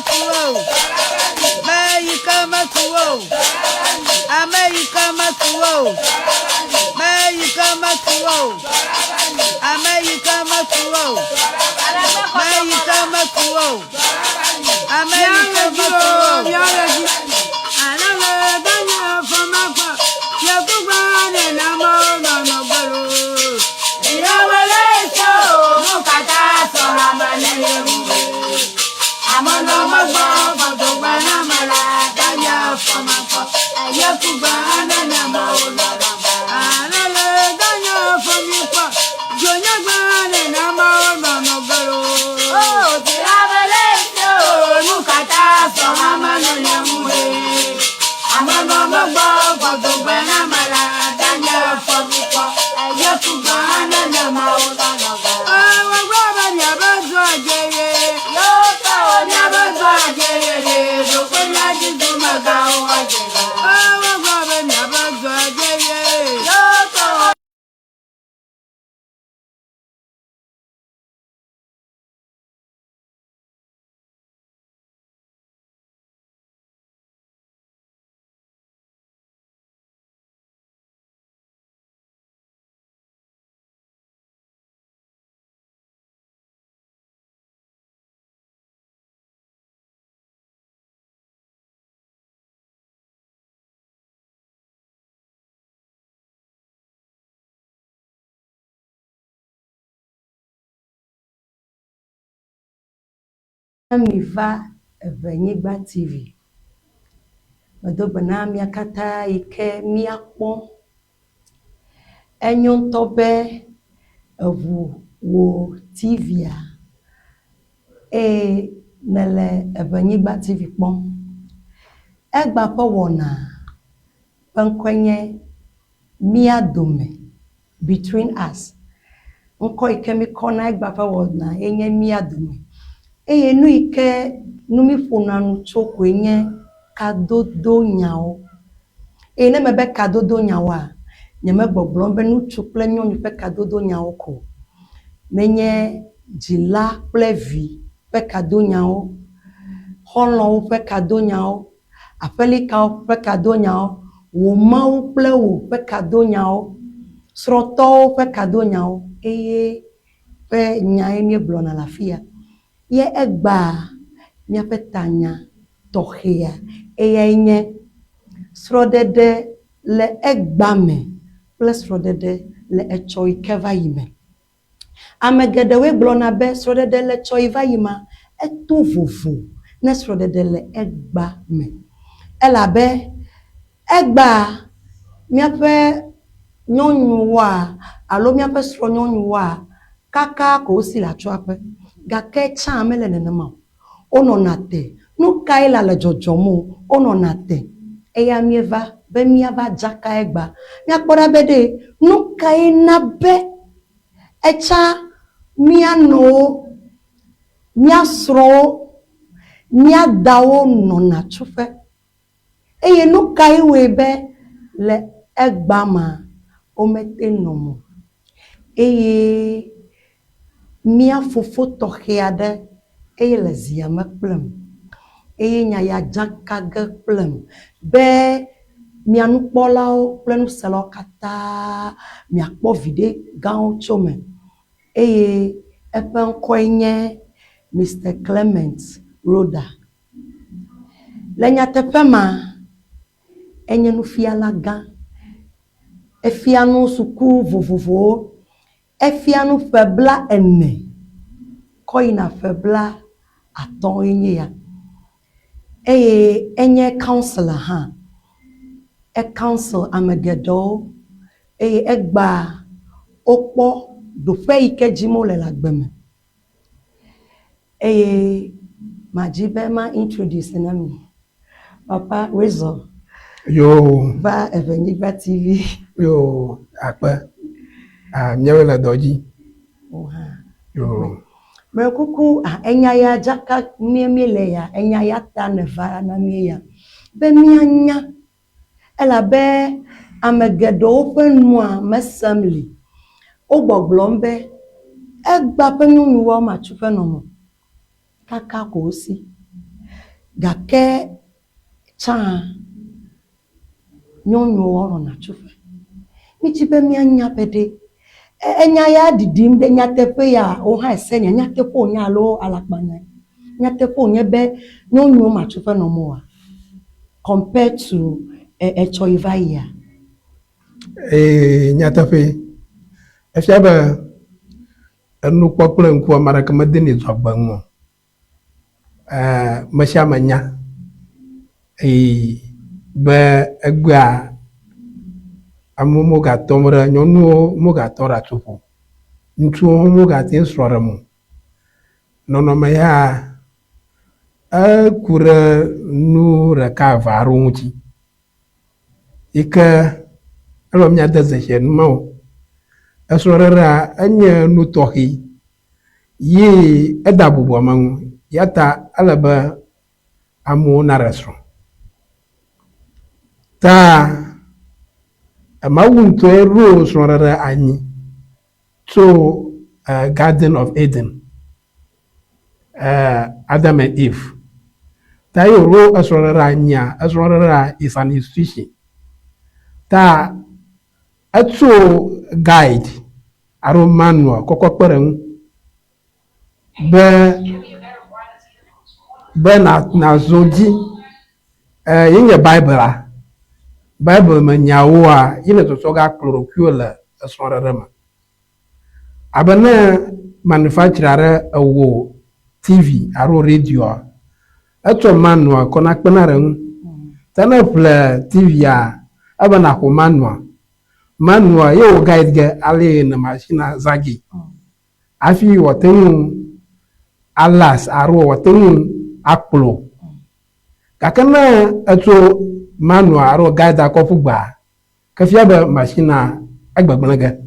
meku o, me yi ke meku o, ame yi ke meku o, me yi ke meku o, ame yi ke meku o, me yi ke meku o, ame yi ke meku o. Miva Eŋenyigba TV. Medo gbe na mia katã yi ke míakpɔm. Enyo ŋutɔ be eŋu wò TV-a eye nèle Eŋenyigba TV kpɔm. Egbea ƒe wɔna ƒe ŋkɔe nye Mía Dome, Between Us. Ŋkɔ yi ke míkɔ na egbea ƒe wɔna ye nye Mía Dome. Eye nu yi ke nu míƒona nu tso koe nye kadodonyawo. Eye ne mebe kadodonyawoa, nyemegbɔgblɔm be ŋutsu kple nyɔnu ƒe kadodonyawo ko o. Nenye dzila kple vi ƒe kadonyawo, xɔlɔ̃wo ƒe kadonyawo, aƒelikawo ƒe kadonyawo, wò Mawu kple wò ƒe kadonyawo, srɔ̃tɔwo ƒe kadonyawo eye ƒe nyae míegblɔna le afi ya. Ye egbea míaƒe tanya tɔxɛa eyae nye srɔ̃ɖeɖe le egbea me kple srɔ̃ɖeɖe le etsɔ yi ke va yi me. Ame geɖewoe gblɔna be srɔ̃ɖeɖe le tsɔ yi va yi ma, eto vovo ne srɔ̃ɖeɖe le egbea me. Elabe egbea míaƒe nyɔnuwoa alo míaƒe srɔ̃nyɔnuwoa, kaka ko wosi le atsyɔ̃aƒe gake tsã mele nenema o. Wonɔna te. Nu kae la le dzɔdzɔm o? Wonɔna te. Eya míeva be míava dzaka egbea. Míakpɔ ɖa be ɖe nu kae na be etsa mía nɔwo, mía srɔ̃wo, mía dawo nɔna tsoƒe. Eye nu kae wɔe be le egbea mea, womete nɔm o? Eye mía fofo tɔxɛ aɖe eye le zia me kplem eye nya ya dzaka ge kplem be mia nukpɔlawo kple nuselawo katã miakpɔ viɖe gãwo tso eme. Eye eƒe ŋkɔe nye Mister Clement Rhoda. Le nyateƒe mea, enye nufiala gã. Efia nu suku vovovowo. Efia nu ƒe bla ene kɔ yina ƒe bla atɔ̃e nye ya eye enye councilor hã. E council ame geɖewo eye egbea wokpɔ ɖoƒe yi ke dim wole le agbe me. Eye madzi be ma introduce na mi Papa Wezɔ. Yo. Va Eʋenyigba TV. Yo, akpe. Ah, míawoe le dɔ dzi. Wò hã. Yo. Mele kuku, ah, enya ya dzaka mía míele ya, enya ya ta nèva na mí ya. Be míanya Elabe ame geɖewo ƒe nua mesem li. Wogbɔgblɔm be, Egbea ƒe nyɔnuwoa womatsu ƒe nɔnɔ o. Kaka ko wosi. Gake tsã nyɔnuwo wolɔ̃na atsuƒe. Mídi be míanya be ɖe enya ya ɖiɖim ɖe nyateƒe ya wò hã èsenɛ, nyateƒe wònye alo alakpanyae? Nyateƒe wònye be nyɔnuwo me atsuƒe nɔm oa compared to etsɔ yi va yia? Ee, nyateƒee. Efia be enukpɔ kple ŋku ame aɖeke medenɛ dzɔgbe ŋu o. Ɛɛ, me sia ame nya eye be egbea amewo megatɔ ɖe nyɔnuwo megatɔ ɖe atsuƒo o. Ŋutsuwo hã womegate ŋu srɔ̃ ɖem o. Nɔnɔme ya eku ɖe nu ɖeka eve aɖewo ŋuti yi ke ele be míade dzesi enu mawo. Esrɔ̃ɖeɖea enye nu tɔxɛ Ye eda bubu ame ŋu, ya ta ele be amewo naɖe srɔ̃. Ta Mawu ŋutɔe ɖo srɔ̃ɖeɖe anyi tso Garden of Eden, Adam and Eve. Ta ye wòɖo esrɔ̃ɖeɖe anyia, esrɔ̃ɖeɖea is an institution. Ta etso guide alo manual kɔkɔ kpe ɖe eŋu be be na nazɔ dzi. E ye nye Bible-a. Bible me nyawoa ye le tsɔtsɔ ge akplɔ ɖokuiwò le esrɔ̃ɖeɖe me. Abe ne manufacturer aɖe ewɔ TV alo radioa, etsɔ manual kɔna kpena ɖe eŋu. Ta ne eƒle TV-a, ebe naxɔ manual. Manual ye wò guide ge ale yi ne machine zã ge hafi wòate ŋu alas alo wòate ŋu akplɔ. Gake ne etso manual alo guide kɔ ƒu gbea, ke fia be machine egbegblẽ ge.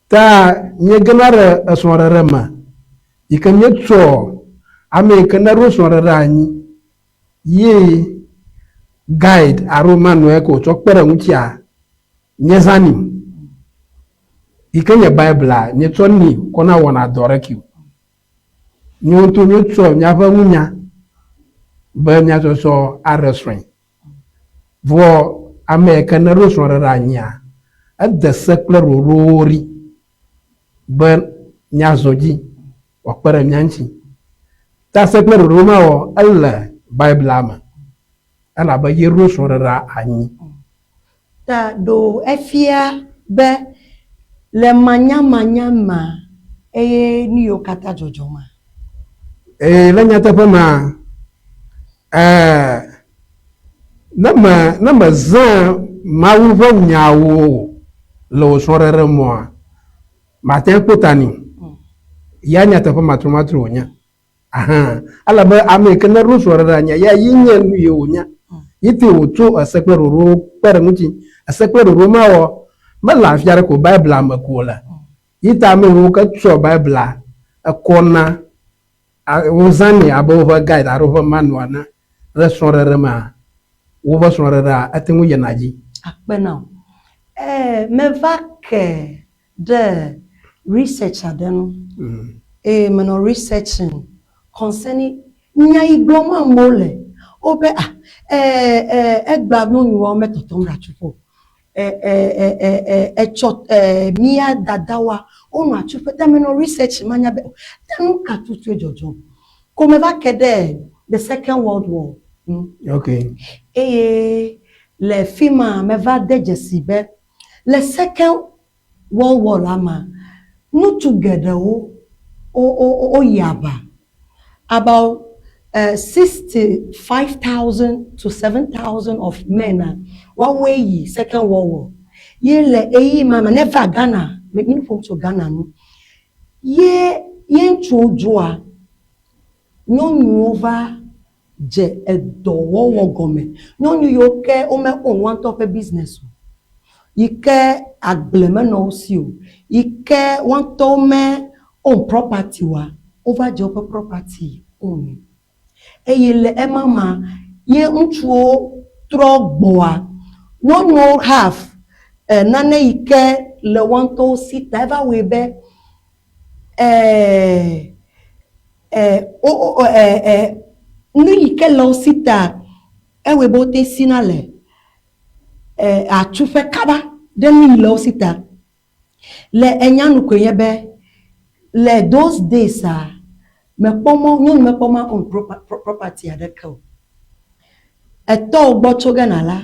Ta míegena ɖe esrɔ̃ɖeɖe me yi ke míetsɔ ame yi ke neɖo srɔ̃ɖeɖe anyi ye guide alo manual ke wòtsɔ kpe ɖe ŋutia, míezãnɛ o. Yi ke nye Biblea, míetsɔnɛ kɔna wɔna dɔ ɖekɛ o. Míawo ŋutɔ míetsɔ míaƒe nunya be míatsɔtsɔ aɖe srɔ̃e. Vɔ ame yi ke neɖo srɔ̃ɖeɖe anyia, ede se kple ɖoɖowo ɖi be míazɔ edzi wòakpe ɖe mía ŋuti. Ta se kple ɖoɖo mawo ele Biblia me elabe ye ɖo srɔ̃ɖeɖea anyi. Ta ɖo efia be le manyamanya mea eye nu yiwo katã dzɔdzɔma? Ee, le nyateƒe mea, ee, ne me ne mezã Mawu ƒe nyawo le wò srɔ̃ɖeɖe mɔa, mate ŋu akpɔ ta nɛ o. Ya nyateƒe matromatro wònye. Ahan, ele be ame yi ke neɖo srɔ̃ɖeɖe anyia, ya ye nye nu yi wònya. Ye te wòtso ese kple ɖoɖowo kpe ɖe ŋuti. Ese kple ɖoɖo mawɔ mele afi aɖeke o, Biblia me ko wòle. Yi ta ame yiwo ke tsɔ Biblia ekɔ na, wozãnɛ abe woƒe guide alo woƒe manual ene le srɔ̃ɖeɖe mea, woƒe srɔ̃ɖeɖea ete ŋu yina dzi. Akpe na wò. Ee, meva ke ɖe research aɖe ŋu eye menɔ researching concerning nya yi gblɔm amewo le. Wobe ah ee egbea nyɔnuwo metɔtɔm ɖe atsuƒe o. Etsɔ mía dadawoa wonɔ atsuƒe ta menɔ research manya be ta nu ka tutue dzɔdzɔm. Ko meva ke ɖe the second world war ŋu. Okay. Eye le fi ma meva de dzesi be Le Second World War la mea, ŋutsu geɖewo woyi aʋa. About 65,000 to 7,000 of men woawoe yi Second World War. Ye le ɣeyiɣi ma me, ne eva Ghana, mi nu ƒom tso Ghana ŋu, ye ye ŋutsuwo dzoa, nyɔnuwo va dze edɔwɔwɔ gɔme. Nyɔnu yiwo ke wome own woa ŋutɔ ƒe business o, yi ke agble menɔ wo si o, yi ke woa ŋutɔwo me own property oa, wova dze woƒe property own. Eye le ema mea, ye ŋutsuwo trɔ gbɔa, nyɔnuwo have nane yi ke le woa ŋutɔwo si ta eva wɔe be Nu yi ke le wo si ta ewɔe be wote sina le e atsuƒe kaba ɖe nu yi le wo si ta. Le enya nu koe nye be le those days a, mekpɔ mɔ, nyɔnu mekpɔ mɔ own property aɖeke o. Etɔwò gbɔ tso ge nàla,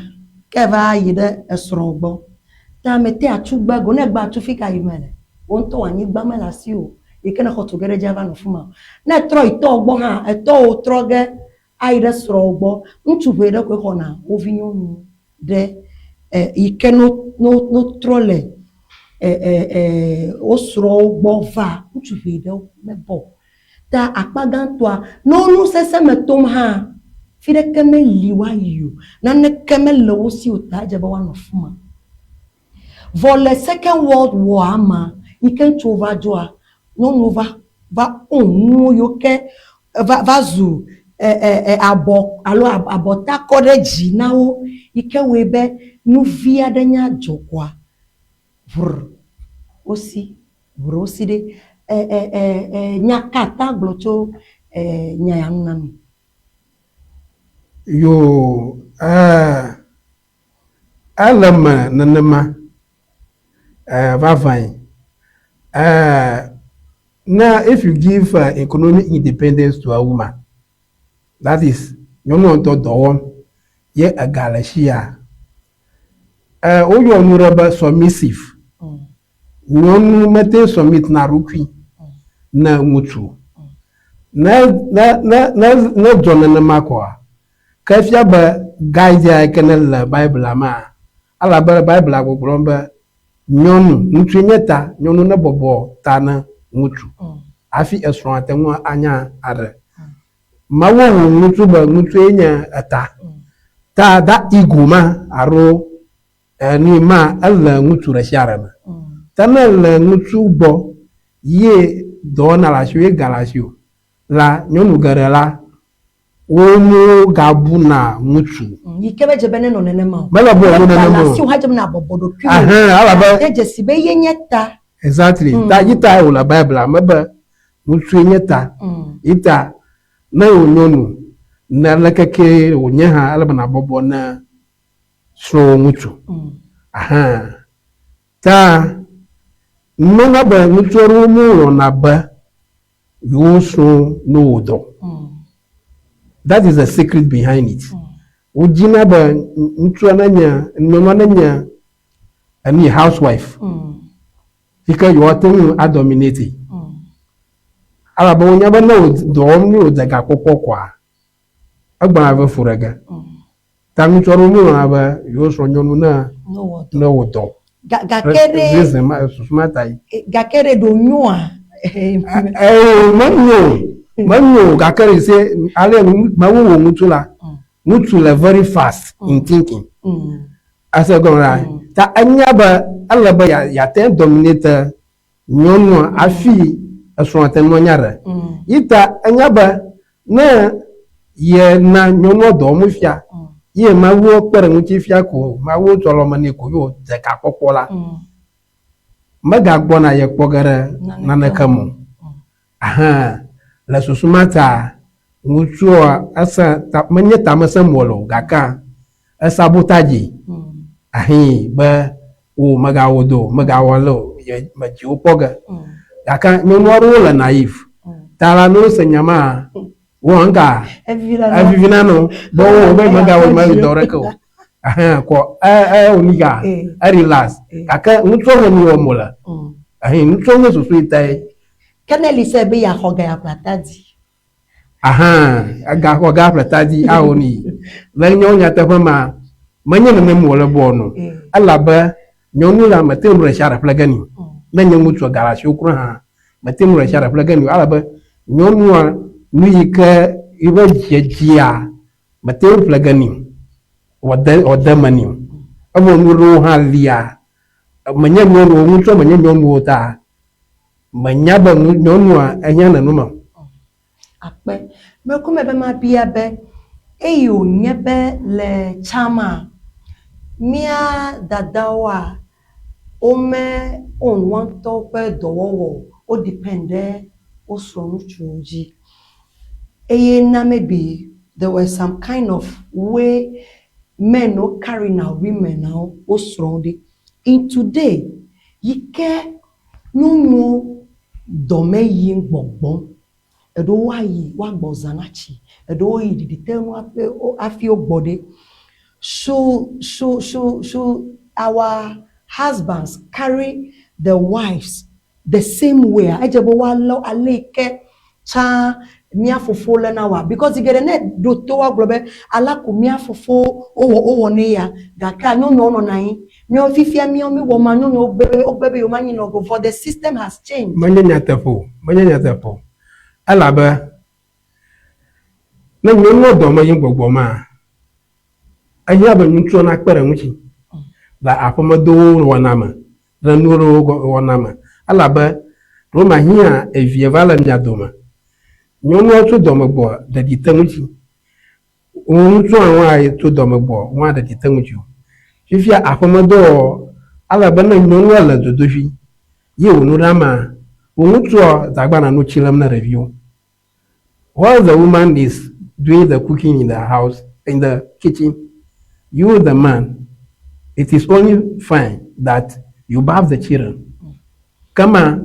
ke eva yi ɖe esrɔ̃wò gbɔ. Ta mete atsu gbe ge o. Ne egbe atsu fi ka yim mele? Wò ŋutɔ wò anyigba mele asiwò o yi ke nexɔ tu ge ɖe edzi ava nɔ fi ma o. Ne etrɔ yi tɔwò gbɔ hã, etɔwò trɔ ge ayi ɖe srɔ̃wò gbɔ. Ŋutsu ʋɛ ɖe koe xɔna wo vinyɔnuwo ɖe e yi ke ne ne wotrɔ le e e e wo srɔ̃wo gbɔ va, ŋutsu ʋɛ ɖewo mebɔ o. Ta akpa gãtɔa, ne wo nu sesẽ me tom hã, fi ɖeke meli woayi o. Naneke mele wo si o ta edze be woanɔ fi ma. Vɔ le second world war ma yi ke ŋutsuwo va dzoa, nyɔnuwo va va own nuwo yiwo ke va va zu e e e abɔ alo abɔta kɔ ɖe dzi na wo yi ke wɔe be nu vi aɖe nya dzɔ koa, ʋrr wosi, ʋrr wosi ɖe. E e e e nya ka ta gblɔ tso e nya ya ŋu na mi? Yoo, e Ele eme nenema eh, vavãe. Eh, ne if you give uh, economic independence to a woman, that is, nyɔnua ŋutɔ dɔ wɔm ye ega le sia, eh, woyɔ nu ɖe be submissive. Nyɔnu mete submit na ɖokui ne ŋutsu. Ne ne ne ne ne dzɔ nenema koa, Ke efia be guide ya ke ne le Bible mea, elabe Bible gbɔgblɔm be nyɔnu, ŋutsue nye ta, nyɔnu ne bɔbɔ ta ne ŋutsu hafi esrɔ̃ ate ŋu anya aɖe. Mawu wɔ ŋutsu be ŋutsue nye eta. Ta that ego ma alo enu ma ele ŋutsu ɖe sia ɖe me. Ta ne ele ŋutsu gbɔ ye dɔwɔna le asiwò ye ga le asiwò la, nyɔnu geɖe la Wo gabuna ŋutsu. Yi ke medze be nenɔ nenema o. Mele be wòanɔ nenema o. Asiwò hã dze be nàbɔbɔ ɖokuiwò. Ahan, elabe. Nàde dzesi be ye nye ta. Exactly. Ta yi tae wòle Biblea me be ŋutsue nye ta. Yi ta ne wò nyɔnu, ne aleke kee wònye hã, ele be nàbɔbɔ ne srɔ̃wò ŋutsu. Ahan. Ta mena be ŋutsu aɖewo melɔ̃na be yewo srɔ̃ ne wò dɔ. That is the secret behind it. Wodzina be ŋutsua nenye, nyɔnua nenye enu housewife yi ke yewoate ŋu adominate. Elabe wonya be ne wò dɔ wɔm ne wòdze gakpɔkpɔ koa, egbɔna ve fu ɖe ge. Ta ŋutsu aɖewo melɔ̃na be yewo srɔ̃ nyɔnu ne ne wò dɔ. Gake ɖe Reason ma susu ma ta yi. Gake ɖe ɖo nyoa? Ee, menyo o, menyo o gake ɖe se ale Mawu wɔ ŋutsu la, ŋutsu le very fast in thinking. Ese gɔme la, ta enya be ele be yeate dominate nyɔnua hafi esrɔ̃a te ŋu anya ɖe. Yi ta enya be ne yena nyɔnua dɔ wɔm fia, ye Mawu kpe ɖe ŋuti fia ko, Mawu tsɔ lɔme nɛ ko ye wòdze gakpɔkpɔ la, megagbɔna ye kpɔ ge ɖe naneke me o. Ahan, le susu ma ta, ŋutsua ese ta, menye tamesẽm wòle o, gake esabotage ahin be wò megawɔ do o, megawɔ ale o, ye medzi wo kpɔ ge. Gake nyɔnu aɖewo le naive. Ta la ne wose nya ma, wo hã ŋka evivina na wo be wo be megawɔ me dɔ ɖeke o. Ahan kɔ e e wònyi ga e relax. Gake ŋutsuwo me nu wɔm wòle. Ahin ŋutsuwo nye susu yi tae. Ke ne li se be yeaxɔ ga yeaƒle atadi. Ahan, ega xɔ ga ƒle tadi awo ni. Le nyawo nyateƒe ma, menye nenem wòle be wòanɔ o. Elabe nyɔnu la mete ŋu ɖe sia ɖe ƒle ge ni o. Ne nye ŋutsua ga le asiwò kura hã, mete ŋu ɖe sia ɖe ƒle ge ni o. Elabe nyɔnua nu yi ke yiƒe dziedzia mete ŋu ƒle ge ni o. Wòade wòade eme ni o. Evɔ nu ɖewo hã lia, menye nyɔnuwo, ŋutsua menye nyɔnuwo ta, menya be nyɔnua ehiã nenema o. Akpe. Mekɔ me be mabia be, eyi wònye be le tsã ma, mía dadawoa, wome own woa ŋutɔwo ƒe dɔwɔwɔ o, wo depend ɖe wo srɔ̃ ŋutsuwo dzi. Eye na maybe. there were some kind of way men wo carry na women wo wo srɔ̃wo ɖe. In today yi ke nyɔnuwo dɔme yim gbɔgbɔm, eɖewo woayi woagbɔ zã natsi, eɖewo yi ɖiɖi te ŋu hafi wogbɔ ɖe. Should our husbands carry the wives the same way a? Edze be woalé ale yi ke tsã mía fofo léna woa? Because zi geɖe ne ɖo to woagblɔ be alea ko mía fofo wowɔ wowɔ ne ya gakea nyɔnuawo nɔna anyi. Míawo fifia míawo míwɔ ma nyɔnuwo gbe be wogbe be yewomanyi nɔ go vɔ the system has changed. Menye nyateƒe o, menye nyateƒe o. Elabe ne nyɔnua dɔme yim gbɔgbɔ maa, ehiã be ŋutsua nakpe ɖe ŋuti le aƒemedɔwo wɔna me, le nu ɖewo wɔna me. Elabe ɖewo evie va le mia dome. Nyɔnua tso dɔme gbɔ ɖeɖi te ŋuti. Ŋutsua hã tso dɔme gbɔ hã ɖeɖi te ŋuti o. Fifia aƒemedɔwɔwɔ ale be ne nyɔnua le dzodoƒi ye wò nu ɖamaa, wò ŋutsua zagbana nu tsi lem ne ɖeviwo. While the woman is doing the cooking in the house, in the kitchen, you the man, it is only fine that you bath the children. Kema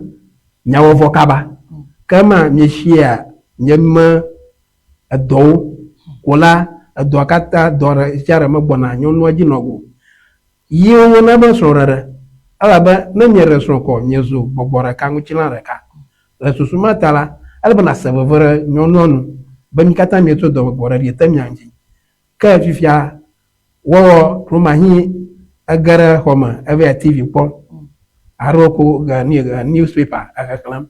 miawɔ vɔ kaba. Kema miesia mieme edɔwo ko la edɔa katã dɔ ɖe sia ɖe megbɔna nyɔnua dzi nɔ go. Ye wowɔna be srɔ̃ɖeɖe. Elabe ne mieɖe srɔ̃ kɔ miezu gbɔgbɔ ɖeka ŋutilã ɖeka. Le susu ma ta la, ele be nàse veve ɖe nyɔnua nu be mi katã mietso dɔme gbɔ ɖeɖi te mia ŋuti. Ke fifia wɔwɔ ɖomahi ege ɖe xɔ me eva yi TV kpɔm alo ko newspaper exexlẽm.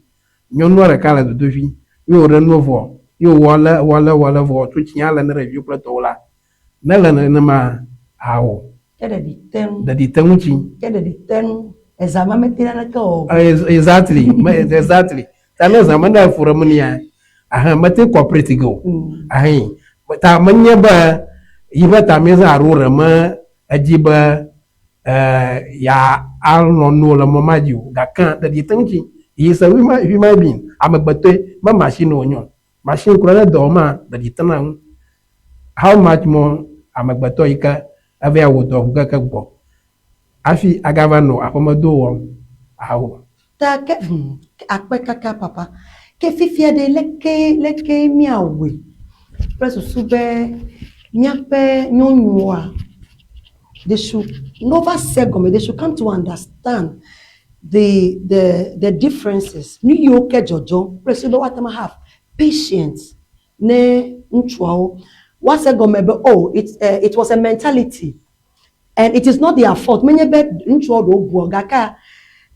Nyɔnua ɖeka le dzodoƒi ye wòɖe nu vɔ ye wòwɔ ale wɔ ale wɔ ale vɔ tso tsi ale ne ɖeviwo kple tɔwo la. Ne le nenema awɔ. Ke ɖeɖi te ŋu. Ɖeɖi te ŋuti. Ke ɖeɖi te ŋu. Eza ma mete naneke o. Exactly, exactly. Ta ne zã me ne ƒo ɖe menia, ahe mete cooperate ge o. Ahe ta menye be yiƒe ta mi zã alo ɖe me edzi be ya alɔ nu le mɔ ma dzi o. Gake ɖeɖi te ŋuti. He is a human being. Amegbetɔe me machine wònye o. Machine kura ne dɔ ma ɖeɖi tena ŋu. How much more amegbetɔ yi ke eva ya wɔ dɔ ŋu keke gbɔ hafi agava nɔ aƒemedɔ wɔm awɔ. Ta ke akpe kaka papa. Ke fifia ɖe leke leke míawɔe kple susu be míaƒe nyɔnuwoa they should no va se gɔme they should come to understand the differences nu yiwo ke dzɔdzɔm kple susu be woate ŋu have patience ne ŋutsuawo woase gɔme be oh it was a mentality and it is not their fault menye be ŋutsuawo ɖewo bua gake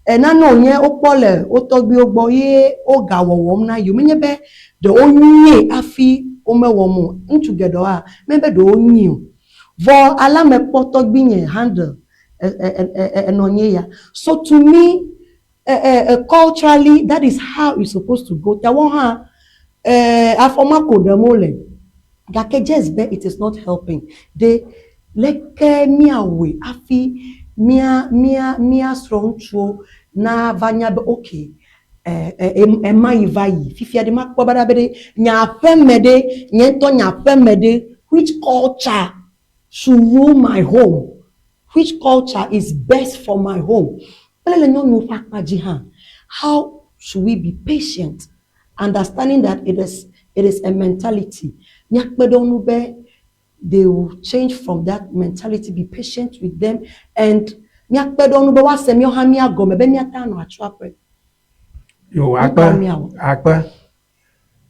nane wònye wokpɔ le wo tɔgbuiwo gbɔ ye wogawɔwɔm na yewo menye be ɖe wonyie hafi womewɔm o ŋutsu geɖewoa menye be ɖe wonyie o vɔ ale mekpɔ tɔgbuinye handle enɔnye ya so to me culturally that is how it's supposed to go ta wɔn hã afɔ ma ko ɖem wole gake just be it is not helping de leke míawɔe hafi mía mía mía srɔ̃ ŋutsuwo nava nya be okay ema yi va yi fifia ɖe makpɔ be ɖa be ɖe nye aƒeme ɖe nye ŋutɔ nye aƒeme ɖe which culture should rule my home which culture is best for my home kple le nyɔnuwo ƒe akpa dzi hã how should we be patient understanding that it is a mentality míakpe ɖe wo ŋu be they will change from that mentality be patient with them and míakpe ɖe wo ŋu be woase míawo hã mía gɔme be míate anɔ atsyɔaƒe. Yo akpe akpe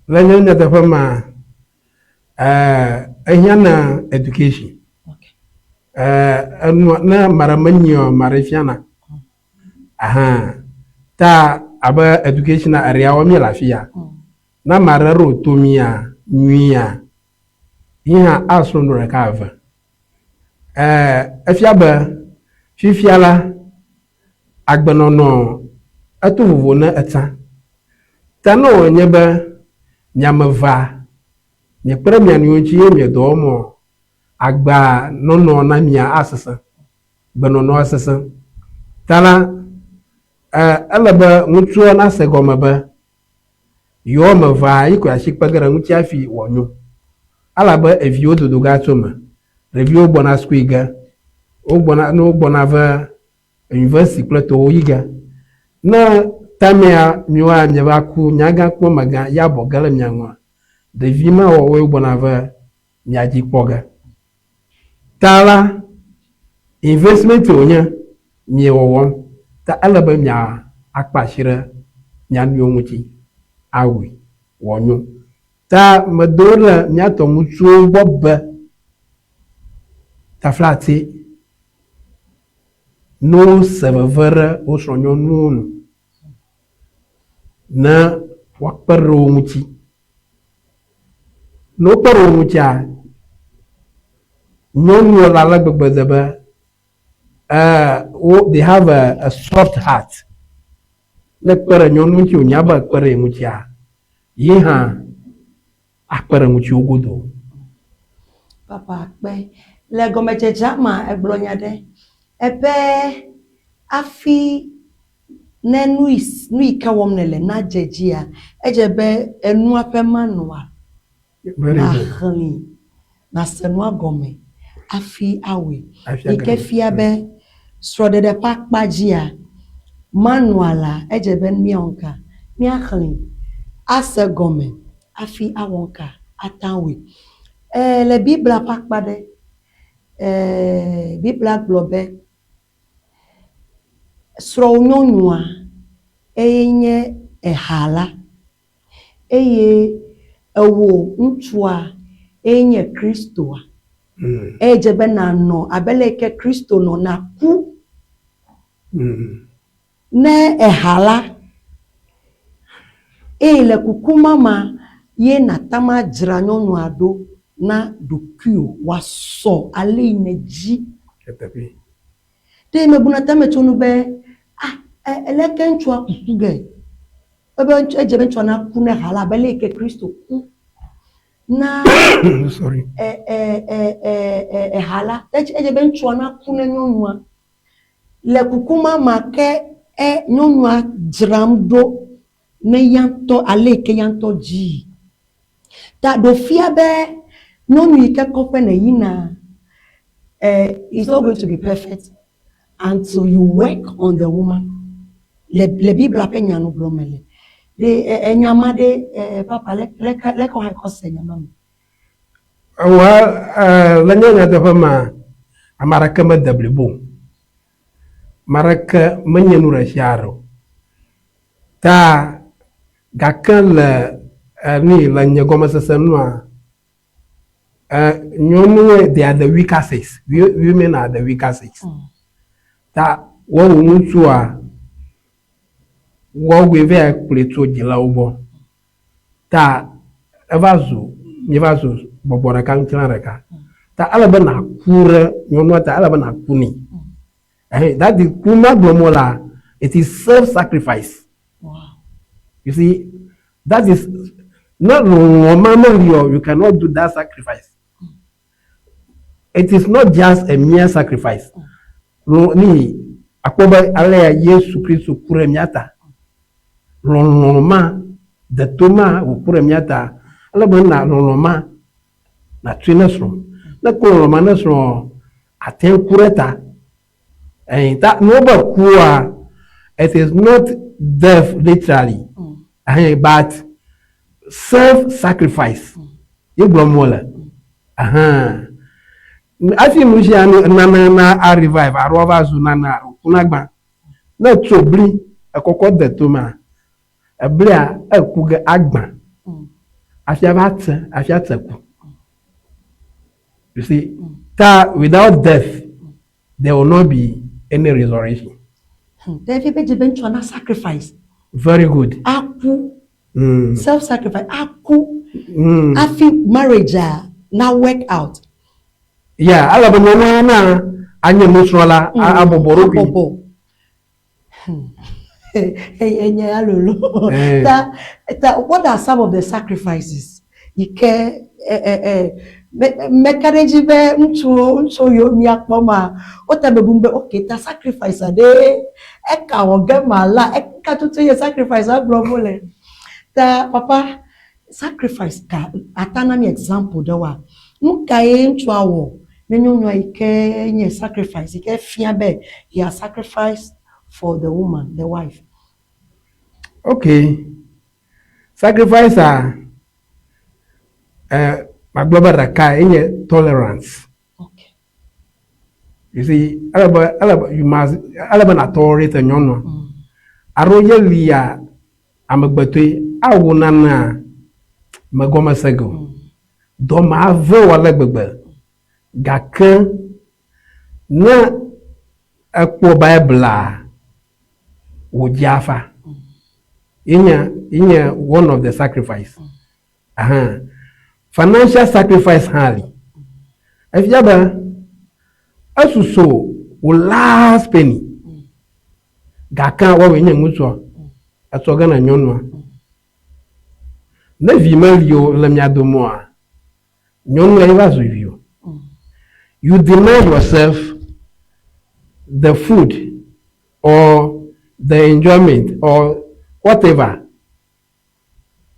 le nye nyateƒe ma ehiã na education. Enua ne ame ɖe menyi o ame ɖe fiana. Ahan ta abe education area wɔm míele afi ya. Ne ame aɖe ɖo to mía nyuia, yi hã asrɔ̃ nu ɖeka eve. Efia be fifia la agbenɔnɔ eto vovo ne etsã. Ta ne wònye be miame evea miekpe ɖe mia nɔewo ŋuti ye mie dɔ wɔm o, agbea nɔnɔ na mia asesẽ, gbenɔnɔ asesẽ. Ta la ele be ŋutsua nase gɔme be yewo ame evea yi koe asi kpe ge ɖe ŋuti hafi wòanyo. Elabe eviwo dodo ga tso eme. Ɖeviwo gbɔna suku yi ge. Wogbɔna, ne wogbɔna va university kple tɔwo yi ge. Ne tamea miwoa miava ku nyagã ku amegã ya bɔ ge le mia ŋua, ɖevi ma wɔwoe gbɔna va mia dzi kpɔ ge. Ta la, investment wònye mie wɔwɔm. Ta ele be mia akpe asi ɖe mia nɔewo ŋuti awɔe wòanyo. Ta medo ɖe mía tɔ ŋutsuwo gbɔ be, Taflatse, ne wose veve ɖe wo srɔ̃nyɔnuwo nu, ne woakpe ɖe wo ŋuti. Ne wokpe ɖe wo ŋutia, nyɔnuwo le ale gbegbe de be, eh, wo, they have a, a soft heart. Ne ekpe ɖe nyɔnu ŋuti wònya be ekpe ɖe ye ŋutia, ye hã akpe ɖe ŋutiwò godoo. Papa akpe. Le gɔmedzedzea mea, egblɔ nya ɖe ebe hafi ne nu yi nu yi ke wɔm nèle nadze edzia, edze be enua ƒe manual nàxlẽe, nàse nua gɔme hafi awɔe. Yi ke fia be srɔ̃ɖeɖe ƒe akpa dzia, manual-a, edze be míawɔ ŋka? Míaxlẽe ase egɔme hafi awɔ ŋka? Ate awɔe. E le Biblia ƒe akpa ɖe, e Biblia gblɔ be srɔ̃wò nyɔnua eye nye eha la. Eye ewò ŋutsua eye nye Kristoa. Eye dze be nànɔ abe leke Kristo nɔ, nàku ne eha la. Eye le kuku ma mea, ye nàte ŋu adzra nyɔnua ɖo na ɖokuiwò wòasɔ ale yi nèdi. Ɖe mebuna tame tso nu be, ah, leke ŋutsua kuku ge? Ebe edze be ŋutsua naku ne ha la abe leke ke Kristo ku na Sorry. e, e, e, e, e, eha la. Edze be ŋutsua naku ne nyɔnua. Le kuku ma ma ke e nyɔnua dzram ɖo ne ya ŋutɔ ale yi ke ya ŋutɔ dzii. Ta ɖo fia be nyɔnu yi ke kɔƒe nèyina eh, it's not going to be perfect until you work on the woman. Le, le Biblia ƒe nya nu gblɔm mele. Ɖe enya ma ɖe eh, papa le le le kɔ hã kɔ se nya ma me. Well, eh, le nye nyateƒe mea, ame aɖeke mede blibo o. Ame aɖeke menye nu ɖe sia ɖe o. Ta gake le enu yi le nye gɔmesese nua, nyɔnuwoe they are the weaker sex. Women are the weaker sex. Ta woawo ŋutsua, woawoe va kplɔe tso dzilawo gbɔ. Ta eva zu, míeva zu gbɔgbɔ ɖeka, ŋutilã ɖeka. Ta ele be nàku ɖe nyɔnua ta, ele be nàku nɛ. Ehe, that the ku ma gblɔm wolea, it is self-sacrifice. Wow. You see, that is, ne lɔlɔ̃ ma meli o, you cannot do that sacrifice. It is not just a mere sacrifice. Lɔ, ni, akpɔ be alea Yesu Kristo ku ɖe mía ta. Lɔlɔ̃ ma, deto ma wòku ɖe mía ta. Ele be na lɔlɔ̃ ma nàtui ne srɔ̃. Ne ku lɔlɔ̃ ma ne srɔ̃, àte ŋu ku ɖe ta. Ɛɛ, ta ne wobe kua, it is not death literally, ɛhɛn, but self-sacrifice ye gblɔm wole. Ɛhɛn. Hafi nu sia nu nane na a revive alo ava zu nane alo kuna gbã. Ne etso bli ekɔkɔ de to mea, eblia eku ge agbã hafi ava tse hafi atse ku. You see, ta without death there will not be any resurrection. Ɖe be dze be ŋutsua na sacrifice. Very good. Aku. Self sacrifice aku. Hafi marriage a na work out. Yeah, ele be nyɔnua na anye nusrɔ̃la abɔbɔ ɖokui. Abɔbɔ. Enye alolo. Ta, ta, what are some of the sacrifices yi ke meka ɖe edzi be ŋutsuwo ŋutsuwo yiwo míakpɔ ma wote me bum be okay ta sacrifice ɖe eka wɔ ge ma la eka tutu ye sacrifice gblɔm wole. Ta papa. Sacrifice ka ata na mi example ɖewoa? Nu kae ŋutsua wɔ ne nyɔnua yi ke nye sacrifice yi ke fia be he has sacrificed for the woman, the wife? Okay. Sacrifice a eh, magblɔ be ɖeka enye tolerance. Okay. You see, ele be ele be you must ele be na tolerate nyɔnua. Alo ye lia amegbetɔe awo nana megɔmese ge o. Dɔme ave wò ale gbegbe gake ne ekpɔ Biblea wò dzi afa. Ye nye ye nye one of the sacrifice. Ahan. Financial sacrifice hã li. Efia be esusu wò last penny. Gake woawoe nye ŋutsua. Etsɔ ge na nyɔnua. Ne vi meli o le mia dome oa, nyɔnua ye va zu vi o. You deny yourself the food or the enjoyment or whatever.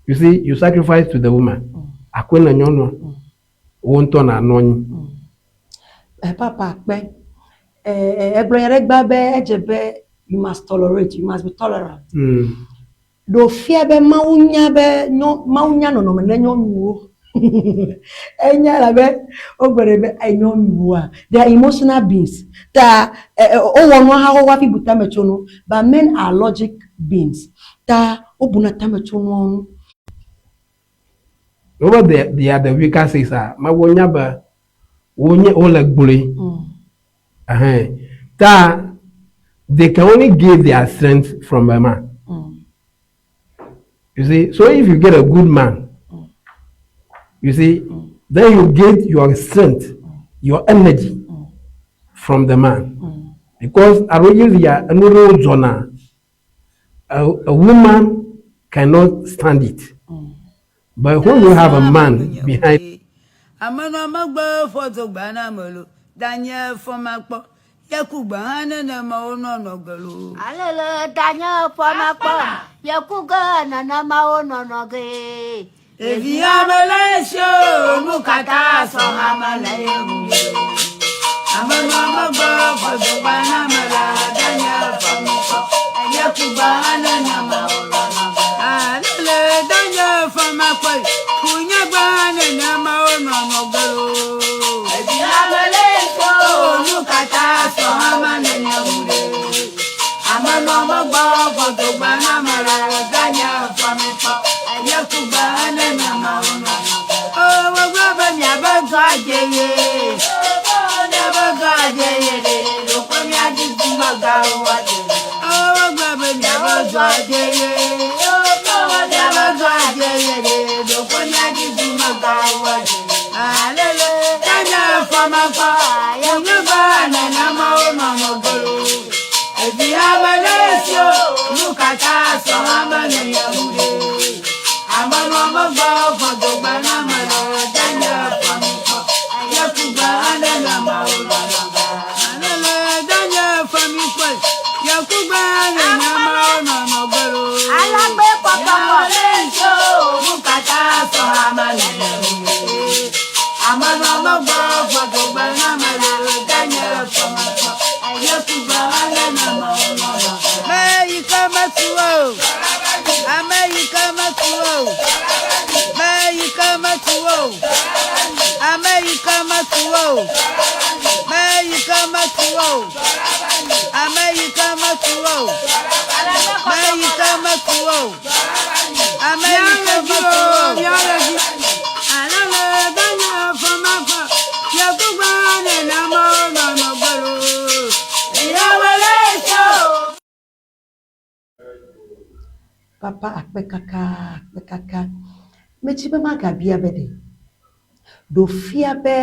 You see, you sacrifice to the woman. Akɔe na nyɔnua. Wo ŋutɔ nànɔ anyi. Eh, papa akpe. Eh, eh, egblɔ nya ɖe gba be edze be you must tolerate, you must be tolerant. Ɖo fia be Mawu nya be nyɔ Mawu nya nɔnɔme ne nyɔnuwo. Enya elabe wogblɔ ɖe be e nyɔnuwoa they are emotional beings. Ta e e wowɔ nua hã xoxo hafi bu tame tso nu. But men are logic beings. Ta wobuna tame tso nua ŋu. Ne wobe they, they are the weaker sex a, Mawu nya be wonye wole gblɔe. Ɛhɛn. Ta they can only get their strength from a man. You see, so if you get a good man, you see, then you get your strength, your energy from the man. Because aroyilia enu ɖewo dzɔna, a woman cannot stand it. But when you have a man behind Amenɔ megbe fɔ dzogbea na ame lo. Danye fɔ makpɔ. Yeku gbe hã nenema wonɔnɔ ge lo. Alele danye fɔ makpɔ. Yeku ge nenema wonɔnɔ ge. Ɖevi ame le esi o, nu katã sɔ ame le ye ŋu. Amenɔ megbe fɔ dzogbea na ame la. Danye fɔ makpɔ. Yeku gbe hã nenema wonɔnɔ ge. Alele danye fɔ makpɔ. Kunye gbe hã nenema wonɔnɔ ge lo. Ɖevi ame le esi o, nu katã sɔ ame le ye ŋu ɖe. Amenɔ megbe fɔ dzogbea na ame la. Danye fɔ makpɔ. Yeku gbe hã nenema wonɔnɔ ge. O wogblɔ be miabe dɔ adze ye. Miabe dɔ adze ye ɖe. Ɖokpe miadi dumegãwo adze. O wogblɔ be miabe dɔ adze ye. Miabe dɔ adze ye ɖe. Ɖokpe miadi dumegãwo adze. Alele danye fɔmakpɔ. Yeku gbe nenema wonɔnɔ ge lo. Evi ame le esi o, nu katã sɔ ame le ye ŋu ɖe. Amenɔ megbe fɔ dogbe na ame le danye fɔmikpɔ. Yeku gbe hã nenema wonɔnɔ ge. Alele danye fɔmikpɔ. Yeku gbe hã nenema wonɔnɔ ge lo. Alagbe kpɔkpɔkpɔ. Ame le esi o, nu katã sɔ ame le ye ŋu ɖe. Amenɔ megbe fɔ dogbe na ame le danye fɔmikpɔ. Yeku gbe hã nenema wonɔnɔ ge. Ame yi ke metu o, ame yi ke metu o, ame yi ke metu o, ame yi ke metu o, ame yi ke metu o, ame yi ke metu o, ame yi ke metu o, ame yi ke metu o. Alele danye fɔmakpɔ, yeku gbe nenema wonɔnɔ ge lo. Yawele so. Papa akpe kaka akpe kaka. Metsi be magabia be ɖe, ɖo fia be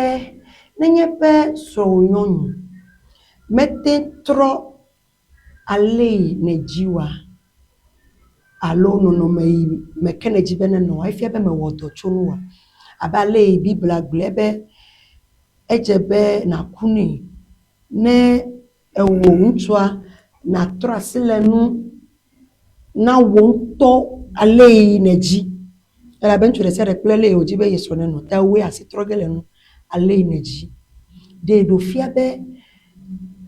nenye be srɔ̃wò nyɔnu mete trɔ ale yi nèdzi oa alo nɔnɔme yi me ke nèdzi be nenɔa, efia be mewɔ dɔ tso ŋuwòa? Abe ale yi Biblia gblɔe be edze be nàku nɛ ne ewò ŋutsua nàtrɔ asi le enu na wò ŋutɔ ale yi nèdzi. Elabe ŋutsu ɖe sia ɖe kple lé wòdi be ye srɔ̃ nenɔ ta wòe asi trɔ ge le enu ale yi nèdzi. Ɖe ɖo fia be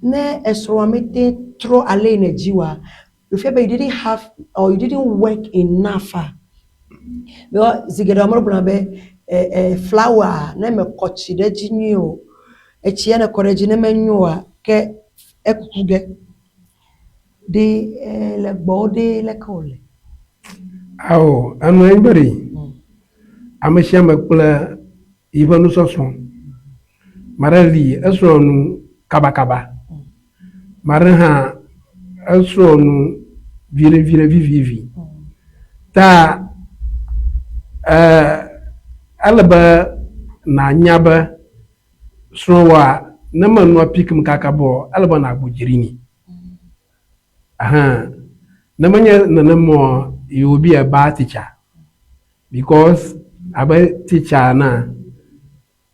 ne esrɔ̃a mete trɔ ale yi nèdzi oa, ɖo fia be you didn't have or you didn't work enough a? Because zi geɖe amewo gblɔna be e e flower ne mekɔ tsi ɖe edzi nyuie o, etsia ne kɔ ɖe edzi ne menyo oa, ke ekuku ge. Ɖe e le gbɔwò ɖe leke wòle? Ao, enɔe nye be ɖe ame sia ame kple yiƒe nusɔsrɔ̃. Ame aɖe li esrɔ̃ nu kabakaba, ame aɖe hã esrɔ̃ nu viɖe viɖe vivivi. Ta e ele be nànya be srɔ̃wòa ne menɔa pikim kakaba o, ele be nàgbɔ dzi ɖi nɛ. Ahan, ne menye nenem oa, you will be a bad teacher because abe teacher enea,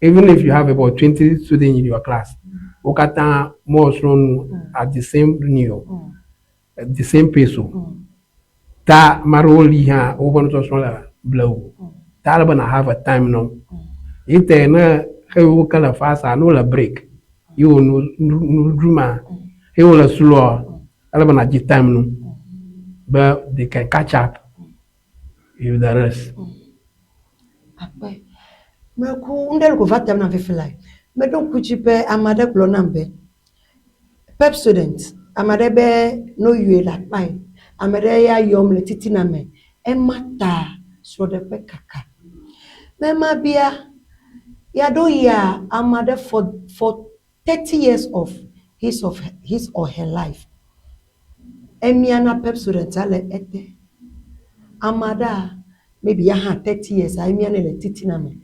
even if you have about 20 students in your class, wo katã mewɔsrɔ̃ nu at the same new o, at the same pace o. Ta ame aɖewo li hã woƒe nusɔsrɔ̃ le blewu. Ta ele be na have a time na wo. Yi te ne xewo ke le fasa, ne wole break ye wo nu nu ɖum ma, ye wole slow ele be nàdzi time nu be they can catch up with the rest. Akpe. Meku ŋɖe ko va tem nam fifi lae. Meɖo ŋku dzi be ame aɖe gblɔ nam be Pepsodent, ame aɖe be ne woyɔe le akpae, ame aɖe ya yɔm le titina me, ema ta srɔ̃ɖeƒe kaka. Ne mabia, ɣeaɖewoɣia ame aɖe for for 30 years of his of his or her life, emiana Pepsodent-a le ete. Ame aɖea, maybe ya hã 30 years emianɛ le titina me.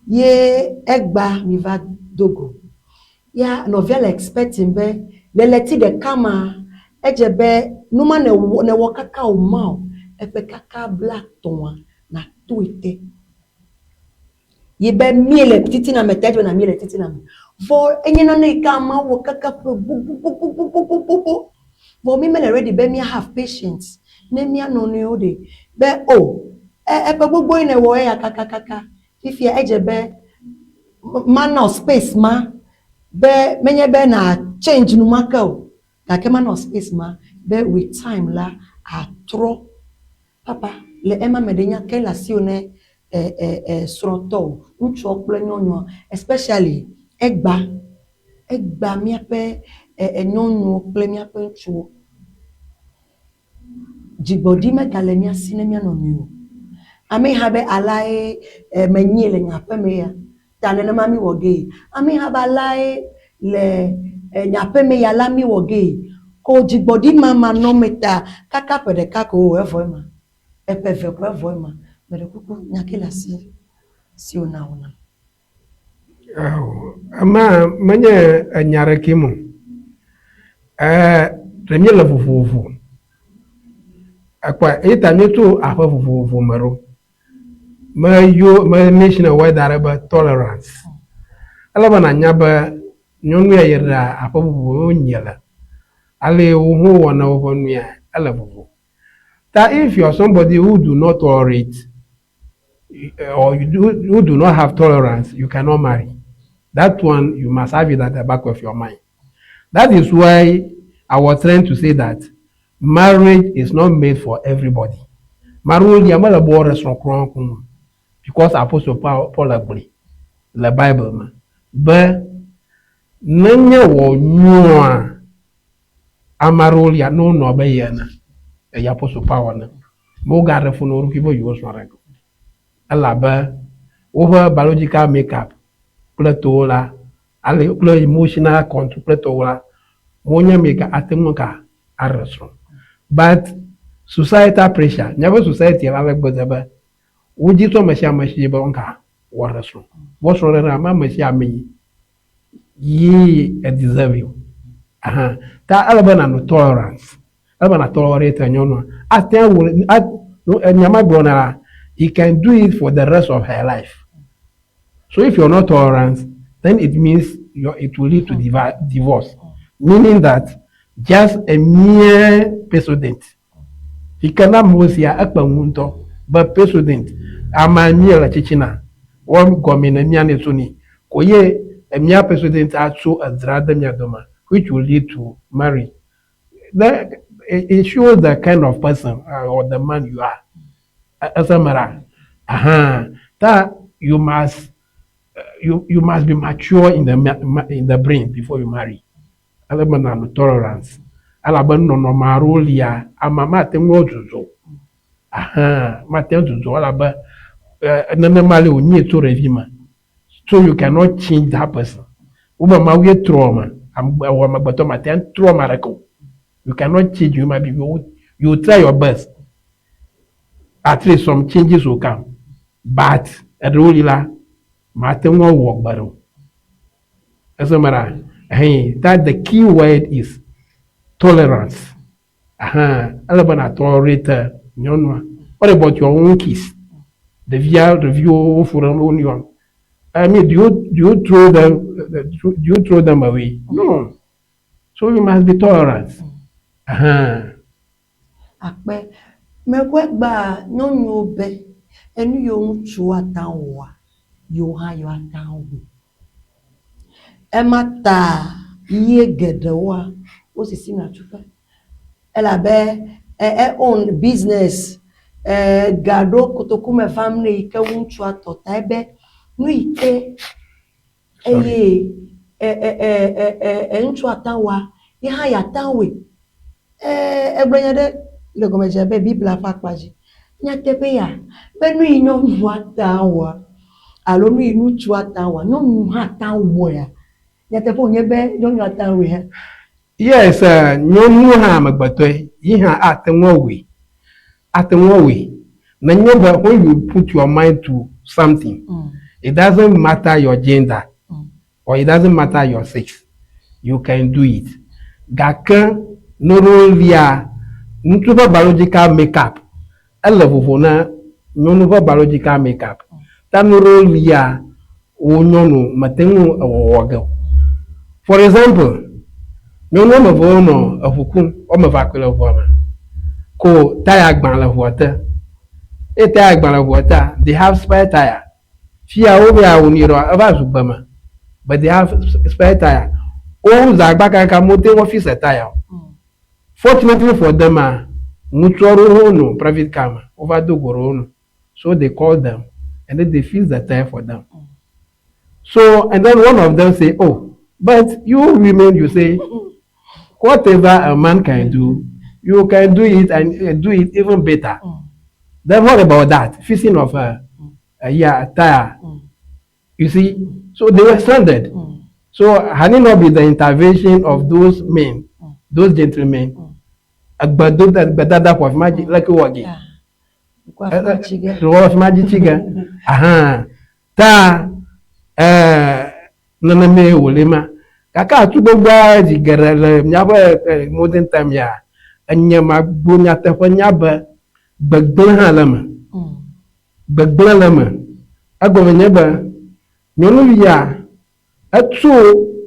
Ye egba miva do go. Ya nɔvia le expecting be le ɣleti ɖeka ma, edze be nu ma nèwɔ nèwɔ kaka wòma o, eƒe kaka blatɔ̃a nàtoe te. Yi be mí le titina me ta edze be nàmí le titina me. Vɔ enye nane yi ke amea wɔ kaka ƒe gbogbogbogbogbogbo. Vɔ mí mele ready be mía have patience ne mía nɔnɔewo ɖe be o e eƒe gbogbo ye nèwɔ eya kakakaka. Fifia edze be manɔ space ma be menye be na change nu ma ke o gake manɔ space ma be with time la atrɔ. Papa le ema me ɖe nya kae le asiwò ne e e e srɔ̃tɔwò, ŋutsua kple nyɔnua especially egba egba míaƒe e e nyɔnuwo kple míaƒe ŋutsuwo. Dzigbɔɖi megale mía si ne mía nɔnɔe o. Ame yi hã be aleae menyie le nye aƒeme ya, ta nenema mí wɔ gee. Ame yi hã be aleae le nye aƒeme ya la mí wɔ gee. Ko dzigbɔɖi ma manɔme ta kaka ƒe ɖeka ko o evɔ ema, eƒe eve ko evɔ ema. Meɖe kuku nya ke le asi siwò nawò nam. Ao, ema menye enya ɖekɛ me o. Ɛɛ, ɖe míele vovovo. Ekpɔe, eyi ta míetso aƒe vovovo me ɖo. Meyo, me nation wɔe da ɖe be tolerance. Ele be nànya be nyɔnu ya yeɖea aƒe vovovo wonyi le. Ale wo hã wowɔna woƒe nuya, ele vovo. Ta if you are somebody who do not tolerate or you do, who do not have tolerance, you cannot marry. That one, you must have it at the back of your mind. That is why I was trying to say that marriage is not made for everybody. Marriage mele be woaɖe srɔ̃ kura ko o. Because Apostle Paul, Paul gblɔe le Bible me be nenye wɔ nyoa ame aɖewo lia ne wonɔ abe ye ene, eye Apostle Paul ene, wogaɖe fu na wo ɖokui be yewo srɔ̃ ɖe ge o. Elabe woƒe biological makeup kple tɔwo la, ale kple emotional control kple tɔwo la, wonye ame yi ke ate ŋu ka aɖe srɔ̃. But societal pressure, míaƒe society la le gbedze be wodzi tso ame sia ame si be woka woaɖe srɔ̃. Vɔ srɔ̃ɖeɖea me ame sia ame yi e deserve o. Ahan. Ta ele be nànɔ tolerance. Ele be na tolerate nyɔnua. Ate ŋu awɔ, nya ma gblɔna la, he can do it for the rest of her life. So if you're not tolerant, then it means it will lead to divorce. Meaning that just a mere precedent. Yi ke na amewo sia ekpe ŋu ŋutɔ be precedent. Amea mie le tsitsina. Wɔ gɔme ne mia ne tso ni. Ko ye emia president atso edzra de mia dome which will lead to marriage. The, it shows the kind of person or the man you are. Ese me ɖa. Ahan. Ta you must you you must be mature in the in the brain before you marry. Ele be nànɔ tolerance. Elabe nɔnɔme aɖewo lia, amea mate ŋu adzudzɔ o. Ahan, mate ŋu adzudzɔ o elabe nenema le wònye tso ɖevime. So you cannot change that person. Wobe Mawu ye trɔ ame, ewɔ amegbetɔ mate ŋu trɔ ame aɖeke o. You cannot change human being. You try your best. At least some changes will come. But eɖewo li la, mate ŋu awɔ gbe ɖe o. Ese me ɖa? Hey, that the key word is tolerance. Aha, ele be na tolerate nyɔnua. What about your own kids? Ɖevia, ɖeviwo wofu ɖe wo nɔewo. I mean, do you throw them do you throw them away? No. So you must be tolerant. Aha. Akpe. Mekpɔe gbea nyɔnuwo be enu yiwo ŋutsuwo ate ŋu wɔa, yewo hã yewoate ŋu awɔe. Ema ta ye geɖewoa, wosisina atsuƒe elabe e own business ga ɖo kotoku me vam nɛ yi ke wu ŋutsua tɔ ta ebe nu yi ke eye ŋutsua ate ŋu wɔa, ye hã yeate ŋu awɔe. Egblɔ nya ɖe le gɔmedzedzea be Biblia ƒe akpa dzi. Nyateƒe ya be nu yi nyɔnua ate ŋu awɔa alo nu yi ŋutsua ate ŋu awɔa, nyɔnu hã ate ŋu awɔea? Nyateƒe wònye be nyɔnua ate ŋu awɔe hã? Yes, nyɔnuwo hã amegbetɔe, yi hã ate ŋu awɔe. Ate ŋu awɔe. Nenye be when you put your mind to something, it doesn't matter your gender or it doesn't matter your sex, you can do it. Gake nuɖewo lia, ŋutsu ƒe biological makeup ele vovo na nyɔnu ƒe biological makeup. Ta nuɖewo lia, wo nyɔnu mete ŋu ewɔwɔ ge o. For example, nyɔnu woame eve wonɔ eʋu kum, woame evea koe le ʋua me. Ko taya gbã le ʋua te. Eye taya gbã le ʋua tea, they have spare tire. Fia wo be awu nui ɖoa, eva zu gbeme. But they have spare tire. Wo zã agba kaka mote ŋu fix tire o. Fortunately for them, ŋutsu aɖewo hã wonɔ private car me. Wova do go ɖe wo nu. So they call them and then they fix the tire for them. So, and then one of them say, oh, but you women, you say, whatever a man can do, you can do it and do it even better. Then what about that? Fixing of a yeah, tire. You see, so they were stranded. So had it not been the intervention of those men, those gentlemen, egbedada ƒo afi ma dzi leke wɔ dzi. Wɔ afi ma dzi tsi ge. Ahan. Ta nenemee wòle ma. Gake atu gbogbo zi geɖe le míaƒe modern time ya, enye magblɔ nyateƒe nya be gbegblẽ hã le eme. Gbegblẽ le eme. Egɔme nye be nyɔnuvi ya etso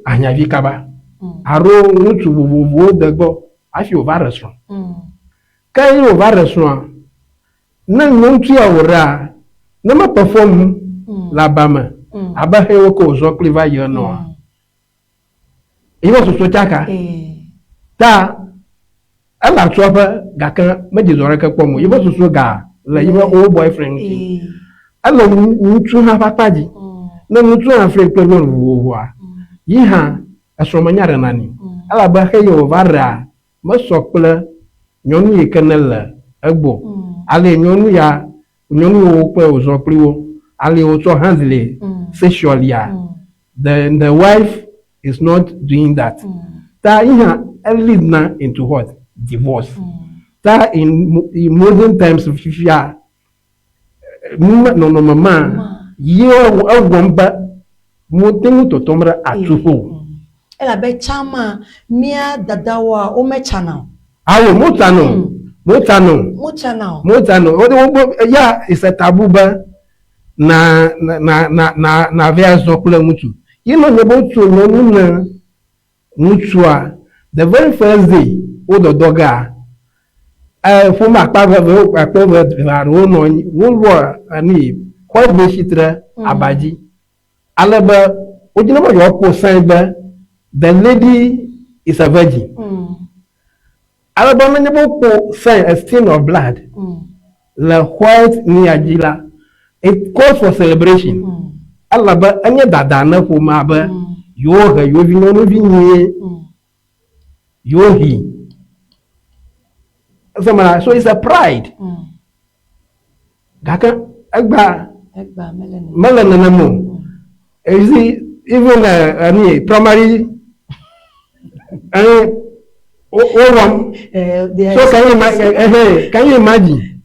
ahiãvi kaba alo ŋutsu vovovowo de gbɔ hafi wòva ɖe srɔ̃. Ke ye wòva ɖe srɔ̃a, ne ŋutsu ya wòɖea, ne me perform le aba me abe xewo ke wòzɔ kpli va yi enɔa, yiƒe susu tsaka. Ta ele atsua ƒe gake medzi zɔ ɖeke kpɔm o. Yiƒe susu ga le yiƒe old boyfriend ŋuti. Ele ŋutsu hã ƒe akpa dzi. Ne ŋutsu hã fli kple nyɔnu vovovoa, yi hã esrɔ̃ menya ɖena nɛ o. Elabe xeye wòva ɖea, mesɔ kple nyɔnu yi ke ne le egbɔ. Ale nyɔnu ya, nyɔnuwo kple wòzɔ kpli wo, ale wotsɔ handle sexually-a, the wife is not doing that. Ta yi hã elead na into what? Divorce. Ta in modern times fifia, nu nɔnɔme ma ye ewɔm be mote ŋu tɔtɔm ɖe atuƒe o. Elabe tsã ma mía dadawoa wometsana o. Awo motsana o. Motsana o. Motsana o. Motsana o. Wo ya is a taboo be na na na na na vea zɔ kple ŋutsu. Ye ne nye be wotso nyɔnu ne ŋutsua, the very first day wo dɔdɔ gea, Ƒome akpa eve akpa eve aɖewo nɔ anyi wolɔ enu yi white bedsheet ɖe aba dzi ale be wodina be yewoakpɔ sign be the lady is a virgin. Ale be nenye be wokpɔ sign a stain of blood le white nia dzi la, it calls for celebration. Elabe enye dada ne ƒomea be yewohe yewo vi nyɔnuvi nyuie. Yewohi. Eseme so it's a pride. Gake egbea mele nenem o. You see, even I mean, primary, wowɔm. So can you imagine? Can you imagine?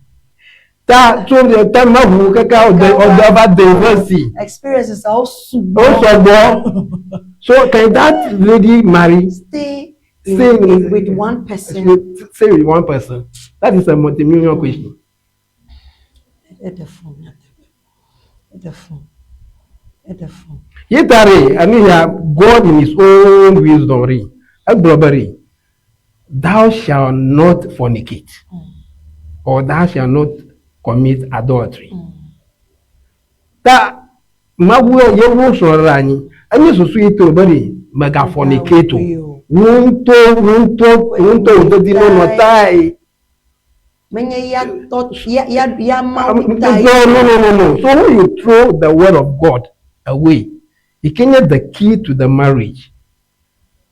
Ta tso ta ma ʋu kaka ɔde ɔde va de university. Experiences are sugbɔ. O sɔgbɔ. So can that lady marry? Stay in, stay in, with one person. Stay with one person. That is a multi-million question. Eɖe fun nyateƒe. Eɖe fun. Eɖe fun. Yi ta ɖe, enu ya God in his own wisdom ɖe, egblɔ be ɖe, thou shalt not fornicate or thou shalt not commit adultery. Ta Mawu ye wo srɔ̃ ɖe anyi. Enye susu yi to be ɖe mega fornicate o. Wo ŋutɔ, wo ŋutɔ, wo ŋutɔ wò didi nɔnɔ tae. Menye ya tɔ ya ya ya Mawu tae. No, no, no, no, no. So when you throw the word of God away, it can get the key to the marriage.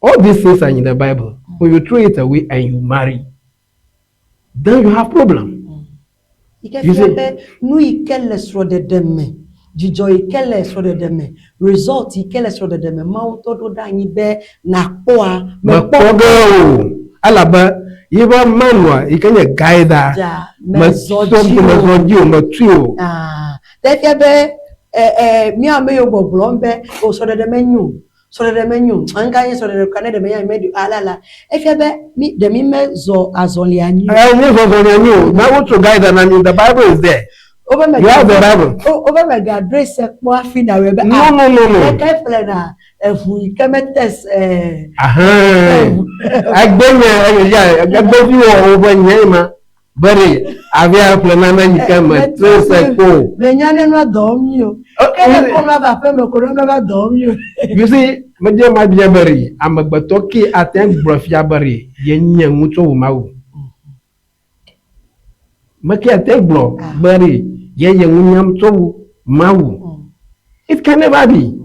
All these things are in the Bible. When you throw it away and you marry, then you have problem. Yi ke fia be nu yi ke le srɔ̃ɖeɖe me, dzidzɔ yi ke le srɔ̃ɖeɖe me, result yi ke le srɔ̃ɖeɖe me, Mawu ŋutɔ ɖo ɖe anyi be nàkpɔa, mekpɔ ge o. Elabe yiƒe manua yi ke nye guide-a, mezɔ dzi o, mezɔ dzi o, metui o. Ah, te fia be ɛ ɛ mía ame yiwo gbɔgblɔm be o srɔ̃ɖeɖe menyo o, srɔ̃ɖeɖe menyo o, ŋka nye srɔ̃ɖeɖe ka ne ɖe menya meɖi o, alala. Efia be mi ɖe mi mezɔ azɔlia nyui o. Ɛ mi zɔ azɔlia nyui o. Na wotso guide na mi. The Bible is there. Wobe You have the Bible. Wobe mega ɖoe se kpɔ hafi nawɔe be. No no no no. Leke ƒle na eʋu yi ke me test ɛ. Ahan. Egbe nye ya egbe vi wɔ woƒe nye ma. Be ɖe avia ƒle nane yi ke me tre se kpɔ o. Menya ne nua dɔ wɔm nyui o. Ke ne kpɔ nua va aƒe me ko ne nua va dɔ wɔm nyui o. You see, medze mabia be ɖe amegbetɔ ke ate ŋu gblɔ fia be ɖe yenye ŋutsu wu Mawu. Meke ate ŋu gblɔ be ɖe yeye ŋu nyam tsɔ wu Mawu. It can never be.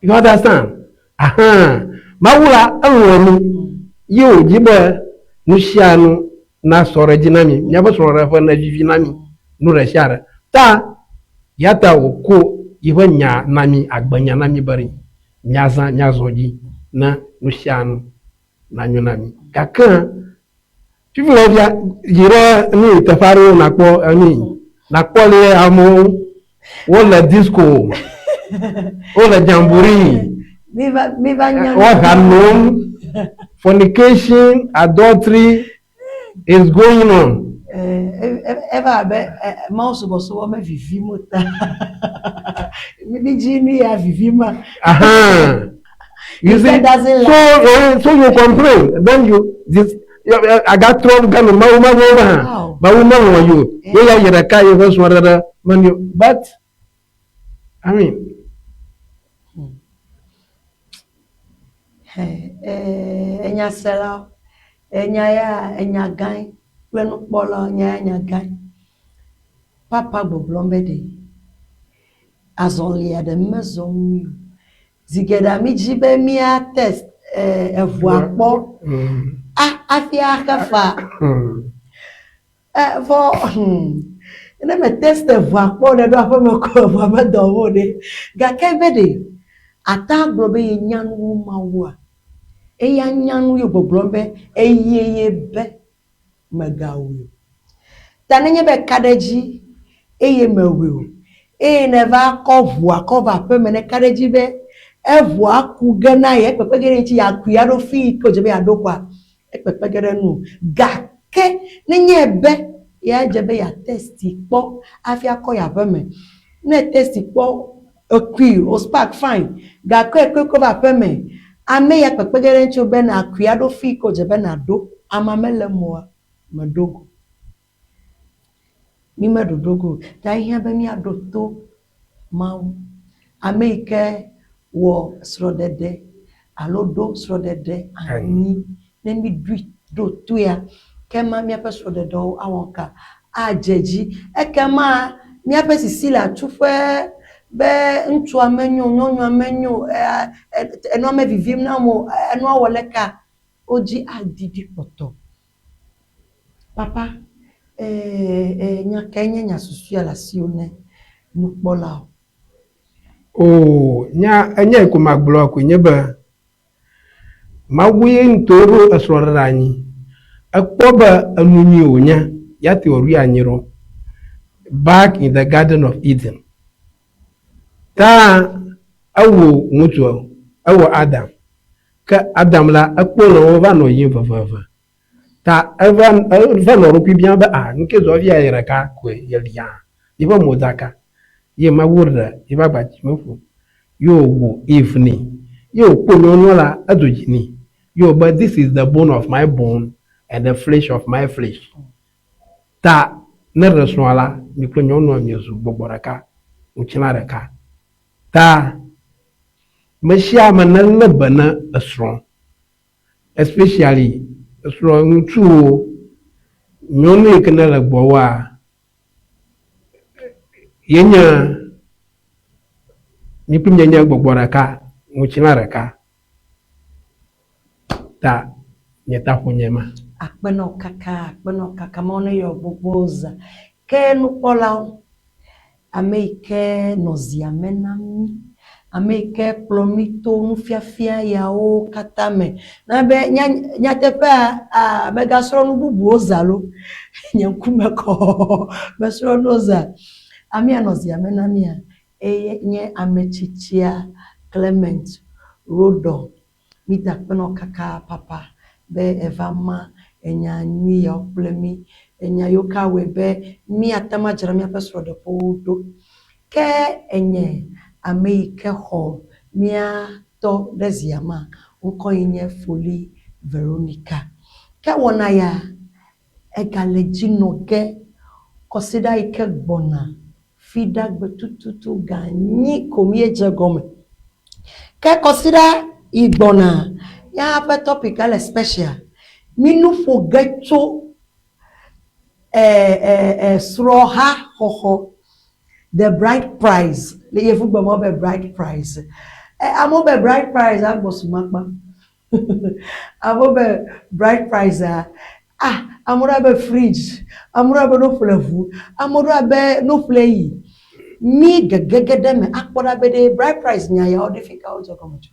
You understand? Ahan. Mawu la, elɔ̃ mí ye wòdi be nu sia nu nasɔ ɖe edzi na mí, míaƒe srɔ̃ɖeƒe nevivi na mí, nu ɖe sia ɖe. Ta ya ta wòko yiƒe nya na mí, agbenya na mí be ɖe míazã míazɔ edzi ne nu sia nu nanyo na mí. Gake fifi le fia yi ɖe nu yi teƒe aɖewo nakpɔ enu yi nakpɔ le amewo wole disco, wole jamboree, woha nom, fornication, adultery is going on. Eva abe Mawu subɔsubɔ me vivi mo ta. Mi dzi nu ya vivi ma. Ahan. You see, so so you complain, then you this agatrɔ ganu Mawu mawu ma hã. Mawu melɔ̃ yi o. Ye ya yi ɖeka yeƒe srɔ̃ɖeɖe menyo. But I mean. Enyaselawo, enya ya enya gãe kple nukpɔlawo enya ya nya gãe. Papa gbɔgblɔm be ɖe azɔlia ɖe mezɔ nyuie o. Zi geɖea mídzi be mía test eʋua kpɔ hafi axe fea. Vɔ ne me test eʋua kpɔ ɖe ɖo aƒeme ko eʋua medɔ wɔm o ɖe. Gake be ɖe ate agblɔ be yenya nu wu Mawua? Eya nya nu ye wògbɔgblɔm be eye ye be mègawɔe o. Ta nenye be èka ɖe edzi eye mèwɔe o eye nèva kɔ ʋua kɔ va aƒeme ne èka ɖe edzi be eʋua ku ge na ye, ekpekpe ge ɖe eŋuti yeakui aɖo fi yi ke wòdze be yeaɖo koa, ekpekpe ge ɖe eŋu o. Gake nenye be yea dze be yeatesti kpɔ hafi akɔ yi aƒeme, ne etesti kpɔ ekui wò spark fine gake ekui kɔ va aƒeme, ame ya kpekpe ge ɖe eŋuti be nàkui aɖo fi yi ke wòdze be nàɖo, amea mele eme oa, Meɖo go. Mí meɖoɖo go o. Ta ehiã be míaɖo to Mawu, ame yi ke wɔ srɔ̃ɖeɖe alo ɖo srɔ̃ɖeɖe anyi. Ne míɖoe ɖo toea, kema míaƒe srɔ̃ɖeɖewo awɔ ka? Adze edzi. Ekema míaƒe sisi le atuƒe be ŋutsua menyo o, nyɔnua menyo o, enua mevivim nam o, enua wɔ leka? Wo dzi aɖiɖi kpɔtɔ. Papa, ee, nya kae nye nya susɔea le asiwò ne nukpɔlawo? Oo, nya enye yi ko magblɔ koe nye be, Mawu ye ŋutɔ ɖo esrɔ̃ɖeɖe anyi. Ekpɔ be enu nyui wònye, ya te wòɖoe anyi ɖo. Back in the Garden of Eden. Ta ewɔ ŋutsu, ewɔ Adam. Ke Adam la, ekpɔ lãwo va nɔ yiyim veveve. Ta eva eva nɔ eɖokui biam be, ah, nuke zɔ via ye ɖeka koe yelia yeƒe modzaka. Ye Mawu ɖe yeƒe agbadzime ƒo ye wòwɔ Eve nɛ. Ye wòkpɔ nyɔnua la, edo dzi nɛ. Ye wòbe, this is the bone of my bone and the flesh of my flesh. Ta ne ɖe srɔ̃a la, mi kple nyɔnua miezu gbɔgbɔ ɖeka, ŋutilã ɖeka. Ta me sia ame nelé be ne esrɔ̃ especially esrɔ̃ ŋutsuwo, nyɔnu yi ke ne le gbɔwòa, yenye mi kple mienye gbɔgbɔ ɖeka, ŋutilã ɖeka. Ta nye taƒonye ma. Akpe na wò kaka, akpe na wò kaka, Mawu neyɔ gbogbo zã. Ke nukpɔlawo, ame yi ke nɔ zia me na mí, ame yi ke kplɔ mí to nufiafia yawo katã me. Na be nya nyateƒea a megasrɔ̃ nu bubuwo zã lo. Nye ŋkume kɔ mesrɔ̃ nuwo zã. Amea nɔ zia me na mía eye nye ame tsitsia Clement Rodon. Mída akpe na wò kaka papa be èva ma enya nyui yawo kple mí, enya yiwo ke awɔe be míate ŋu adzra míaƒe srɔ̃ɖeƒewo ɖo. Ke enye ame yi ke xɔ mía tɔ ɖe zia ma, ŋkɔ ye nye Foli Veronica. Ke wɔna ya egale dzi nɔ ge kɔsiɖa yi ke gbɔna Fiɖagbe tututu ga enyi ko míedze gɔme. Ke kɔsiɖa yi gbɔna, míaƒe topic le special. Mí nu ƒo ge tso srɔ̃ha xɔxɔ, the bride price, le yevugbe me wobe bride price. Amewo be bride price agbɔ sumakpa. Amewo be bride price a, ah ame ɖewo abe fridge, ame ɖewo abe ne woƒle ʋu, ame ɖewo abe ne woƒle yi. Mí gegege ɖe eme akpɔ ɖa be ɖe bride price nya yawo ɖe fi ka wodze egɔme tso.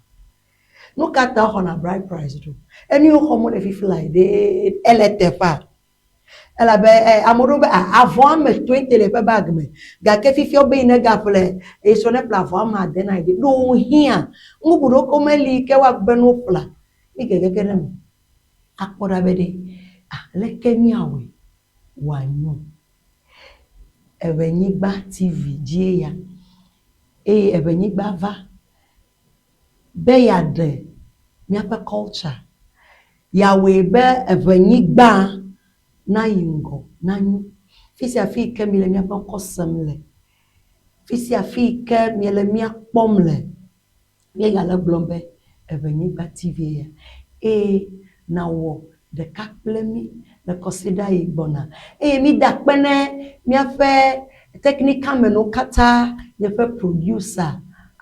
Nu ka ta woxɔna bride price ɖo? Enu yiwo xɔm wole fifi lae ɖe ele eteƒea? Elabe ame ɖewo be ah avɔ ame 20 le eƒe bag me gake fifia wobe yi ne gaƒle eye srɔ̃ ne ƒle avɔ ame ade na yi ɖe. Ɖe wòhiã? Nu bubu ɖewo ke meli ke woagbe ne woƒlea? Mí gegege ɖe eme akpɔ ɖa be ɖe ah leke míawɔe wòanyo. Eʋenyigba TV dzie ya eye eʋenyigba va be yeaɖe míaƒe culture, yeawɔe be eŋenyigba nayi ŋgɔ, nanyo. Fi sia fi yi ke miele míaƒe ŋkɔ sem le, fi sia fi yi ke miele mía kpɔm le, míegale egblɔm be Eŋenyigba TV ya. Eye nàwɔ ɖeka kple mí le kɔsiɖa yi gbɔna. Eye mída akpe ne míaƒe technical men wo katã, míaƒe producer,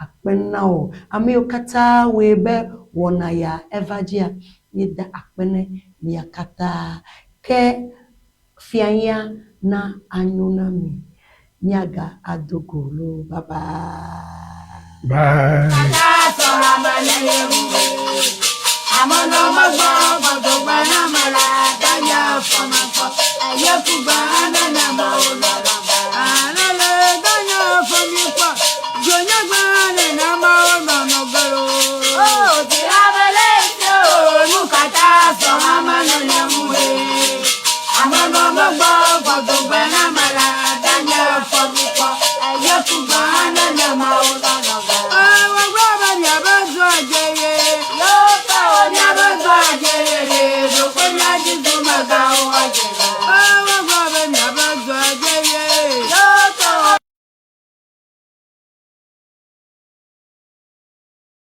akpe na wò. Ame yiwo katã wɔe be wɔna ya eva dzia, míeda akpe ne mia katã. Ke fiayia na anyo na mi. Míaga ado go loo. Bye bye. Bye.